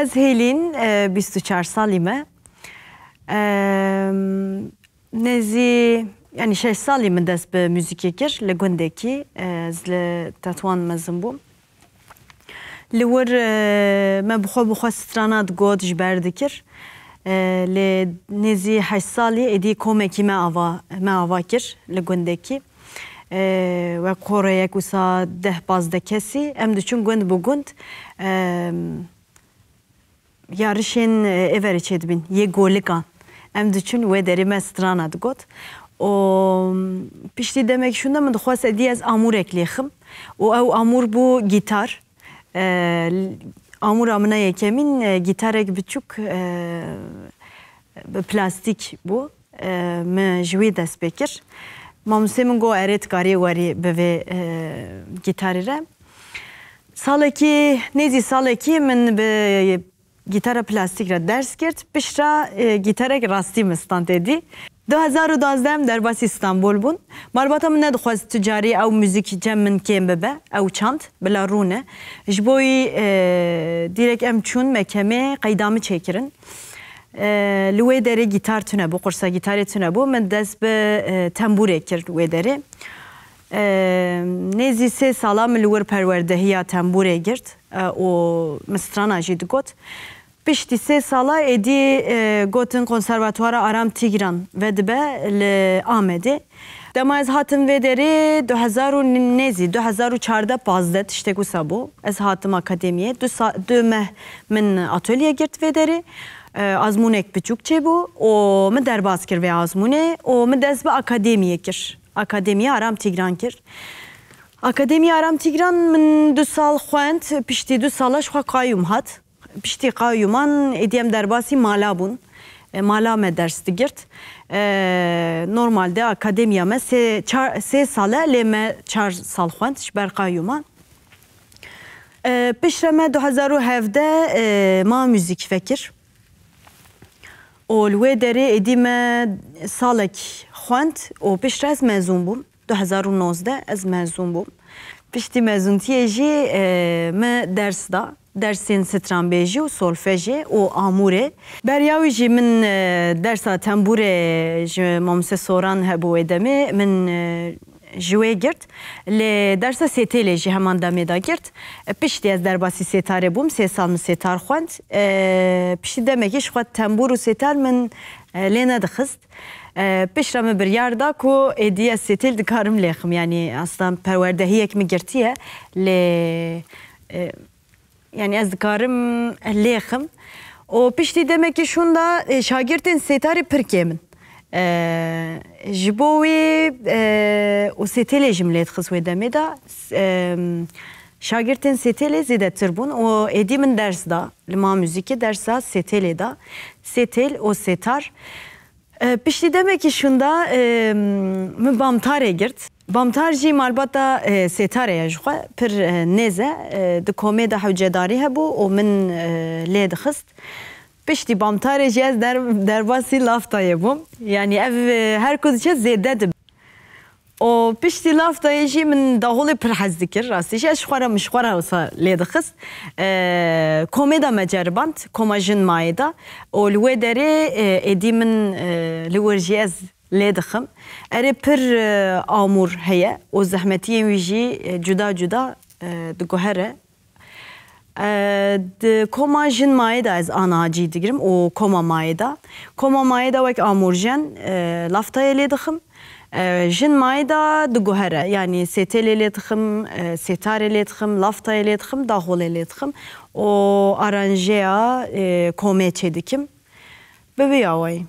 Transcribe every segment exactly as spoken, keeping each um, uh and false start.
Ez hêlîn, e, bîst û çar salî me. Em, Nêzî, yanî şeş salî min dest bi muzîkê kir li gundekî, e, ez li Tetwan mezin bûm. Li wir, e, me bi xwe bi xwe strana digot, ji ber dikir. E, lê nêzî heşt salî êdî komekî me ava, me ava kir li gundekî. E, wek qoreyek wisa deh pazdeh kesî, em diçûn gund bi gund. E, yarişên, e, êverê çêdibîn, yê golikan. Em diçûn wê derê me strana digot. Û piştî demek şûnde min dixwest êdî ez amûrek lêxim. Û ew amûr bû gîtar. E, amûra min a yekemîn, e, gîtarek biçûk, e, bi plastîk bû. E, min ji wî dest pê kir. Mamostê min got, "Erê, tu karî werî bi vê, e, gîtarê re." Salekî, nêzî salekî min bi gîtara plastîk re ders girt. Piştre, e, gîtarek rastî min stand êdî. Du hezar û duwazdeh em derbasî Stenbol bûn. Malbata min nedixwest tu carî ew muzîk cem min kêm bibe, ew çand, bila rûne. Ji bo wî, e, dîrek em çûn mekemê, qeyda min çêkirin. E, li wê derê gîtar tune bû, qursa gîtarê tune bû. Min dest bi, e, tembûrê kir wê derê. E, nêzî sê sala min li wir perwerdehiya tembûrê girt, e, û min strana jî digot. Piştî sê sala êdî, e, gotin Konservatuara Aram Tîgran vedibe li Amedê. Dema ez hatim vê derê du hezar û nêzî, du hezar û çardeh pazdeh tiştek wisa bû. Ez hatim akademiyê. Du sa-, du meh min atölye girt vê derê. E, azmûnek piçûk çêbû û min derbas kir vê azmûnê û min dest bi akademiyê kir. Akademiya Aram Tîgran kir. Akademiya Aram Tîgran min du sal xwend, piştî du sala ji xwe qayûm hat. Piştî qayûman êdî em derbasî mala bûn. E, mala me ders digirt. E, normalde akademiya me sê, çar, sê sal e, lê me çar sal xwend ji ber qayûman. E, piştre me du hezar û hevdeh, e, ma muzîk vekir. Û li wê derê êdî me salek xwend û piştre ez mezûn bûm. Du hezar û nozdeh ez mezûn bûm. Piştî mezûntiyê jî, e, me ders da. Dersên stranbêjî û solfejê û amûrê. Beriya wî jî min, e, dersa tembûrê ji mamoste Soran hebû wê demê. Min, e, ji wê girt. Lê dersa sêtêlê jî heman demê de girt. E, piştî ez derbasî sêtarê bûm. Sê sal min sêtar xwend. E, piştî demekî ji xwe tembûr û sêtar min, e, lê nedixist. E, piştre min biryar da ku êdî ez sêtêl dikarim lêxim. Yanî aslında perwerdehiyek min girtiye. Lê, e, yanî ez dikarim lêxim. Û piştî demekî şûnda, e, şagirtên sêtarê pir kêm in. E, ji bo wî, e, û sêtêlê jî min lê dixist wê demê de, e, şagirtên sêtêlê zêdetir bûn û êdî min ders da. Li ma muzîkê dersa sêtêlê da. Sêtêl û sêtar. E, piştî demekî şûnda, e, min bamtarê girt. Bamtar jî malbata, e, sêtarê ye ji xwe, pir, e, nêz e. E, di komê de hewcedarî hebû û min, e, lê dixist. Piştî bamtarê jî ez der-, derbasî laftayê bûm. Yanî ev, e, her ku diçe zêde dibe. Û piştî laftayê jî min daholê pir hez dikir, rastî jî. Ez ji xwe re, min ji xwe re wisa lê dixist. E, komê de me ceriband, koma jin mayê de. Û li wê derê, e, êdî min, e, li wir jî ez lê dixim. Erê pir, e, amûr heye û zehmetiyên wî jî, e, cuda cuda, e, diguhere. E, di koma jin mayê de ez aniha cî digirim û koma mayê de. Koma mayê de wek amûrjen, e, laftayê lê dixim. E, jin mayê de diguhere, yanî sêtêlê lê dixim, e, sêtarê lê dixim, laftayê lê dixim, daxolê lê dixim û aranjeya, e, komê çê dikim. Bi vî awayî.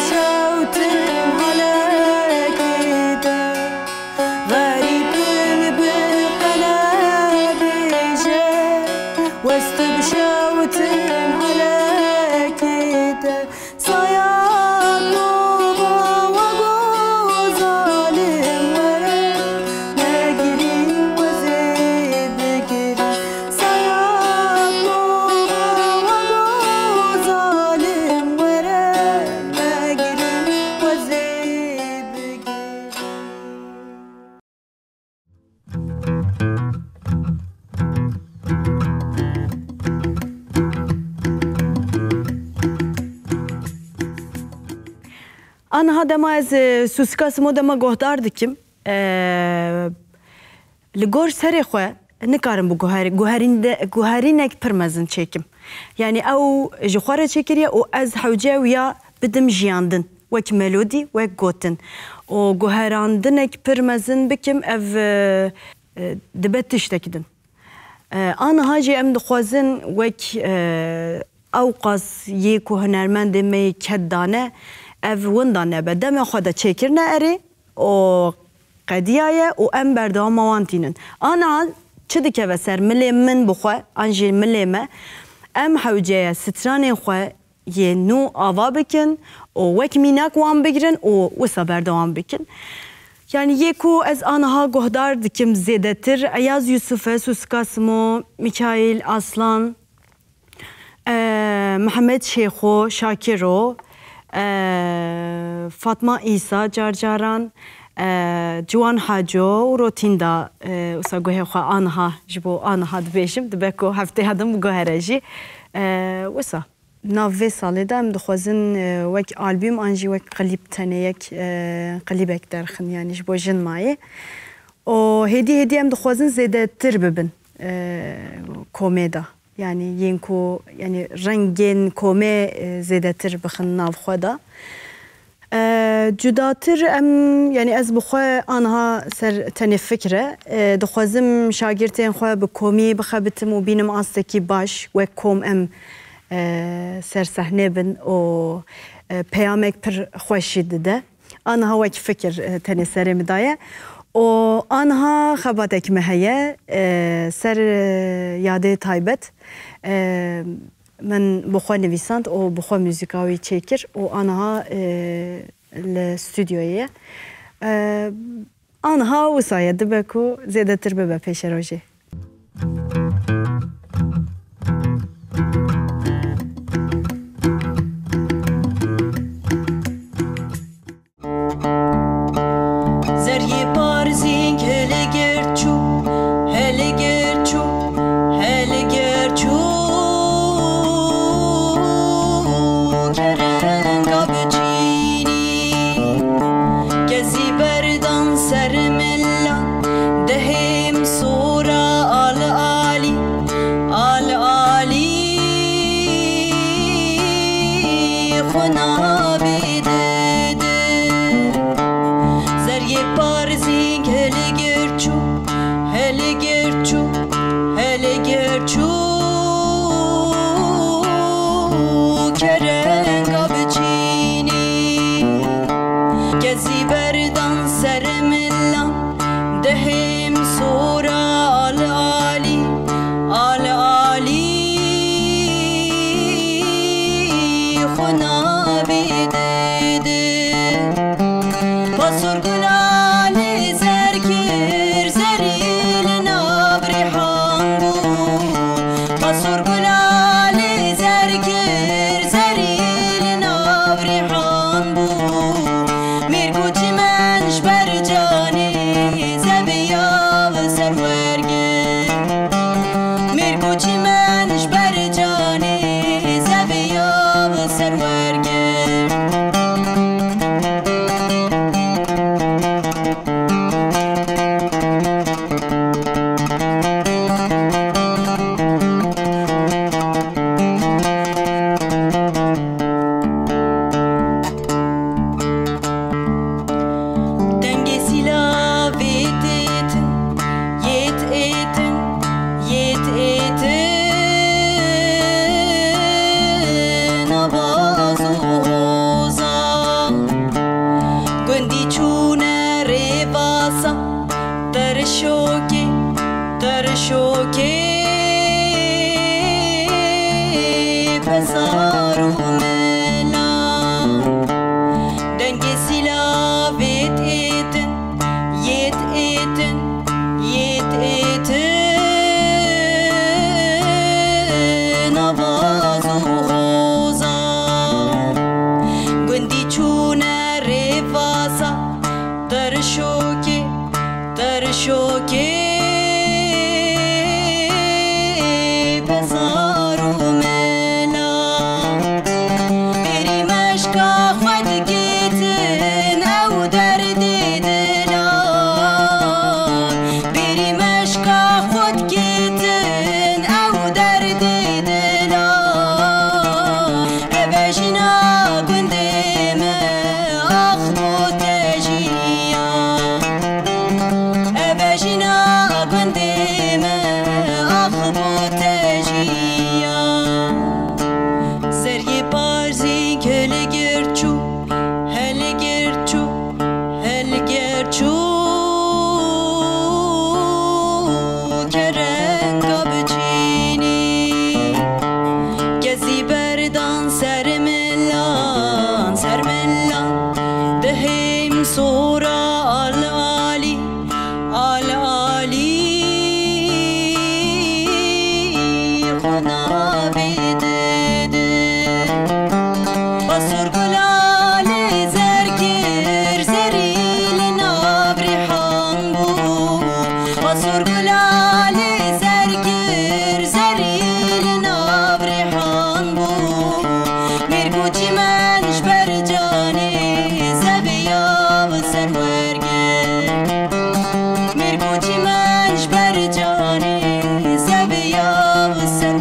Şewtin halekê de, xerîbin bi qele bêje, west bi şewtin halekê de, saya nova wa go zalim were, negirî wezê bigirî. Saya nova wa go zalim were, negirî wezê bigirî. Aniha dema ez, e, Sûsika Simo dema guhdar dikim, e, li gor serê xwe nikarim bi guher-, guherînde-, guherînek pir mezin çêkim. Yanî ew ji xwe re çêkiriye û ez hewce ew ya bidim jiyandin, wek melodî, wek gotin. Û guherandinek pir mezin bikim, ev, e, e, dibe tiştek din. E, aniha jî em dixwazin wek, e, ewqas yê ku hunermendê me yê ked dane, ev winda nebe. Demê xwe de çêkirine erê û qediyaye û em berdewama wan tînin. Aniha çi dikeve ser milê min bi xwe, an jî milê me, em hewce ye stranên xwe yê nû ava bikin û wek mînak wan bigirin û wisa berdewam bikin. Yanî yê ku ez aniha guhdar dikim zêdetir Eyaz Yusuf e, Sûsika Simo, Mîkaîl Aslan, e, Mihemed Şêxo, Şakiro, e, Fatma Îsa, car caran, e, Ciwan Haco û Rotînda, e, wisa guhê xwe aniha, ji bo aniha dibêjim, dibe ku heftê hedin biguhere jî. E, wisa. Nav vê salê de em dixwazin, e, wek albûm an jî wek klîp tenê yek, e, klîbek derxin, yanî ji bo jin mayê. Û hêdî hêdî em dixwazin zêdetir bibin, e, komê de. Yanî yên ku, yanî rengên komê, e, zêdetir bixin nav xwe de. E, cudatir em, yanî ez bi xwe aniha ser tenê fikr e. E, dixwazim şagirtên xwe bi komî bixebitim û bînim astekî baş, wek kom em, e, ser sehnê bin û, e, peyamek pir xweş jî dide. Aniha wek fikir, e, tenê serê min daye. Û aniha xebatek me heye, e, ser, e, yadê taybet. E, Min bi xwe nivîsand û bi xwe muzîka wî çêkir û aniha, e, li stûdyoyê ye. E, aniha wisa ye, dibe ku zêdetir bibe pêşerojê. Zeriyê parzîng hilgir çû, hilgir çû, hilgir çû. Kerenga biçînî, kezî berdan ser milla, dehêm sora al alî. Al alî xwe nabê dide. Zeriyê parzîng hilgir çû, hilgir çû, hilgir çû. Kerenga biçînî, kezî berdan ser milla. Dehêm sora al alî, al alî xwe nabê dide. Pasor gulalê zer kir zerî li nav rîhan bû. Pasor gulalê zer kir zerî li nav rîhan bû. Mêr ku çimen ji ber canê zeviya bi ser wergir. Mêr ku çimen ji ber canê zeviya bi ser wergir. Dî çûne rêvaza derşokê, derşokê pezar û mela. Bêrî meşka xwe digitin ew derdê dila. Bêrî meşka xwe digitin ew derdê dila. Eve jina gundê me, ax bo te jiya. Eve jina gundê me, ax bo te jiya. Zergê parzî hilgir çû, hilgir çû, hilgir çû. Kerenga biçînî. Kezî berdan ser milan, ser milan. Dihêm sora al alî, al alî. Xwe navê didi. Basur gulalê zergir zerî li nav rîhan bû. Basur gulalê zergir zerî li nav rîhan bû. Mêrgû çîmen ji ber canê zeviya bi ser wergir. Mêrgû çîmen ji ber canê zeviya bi ser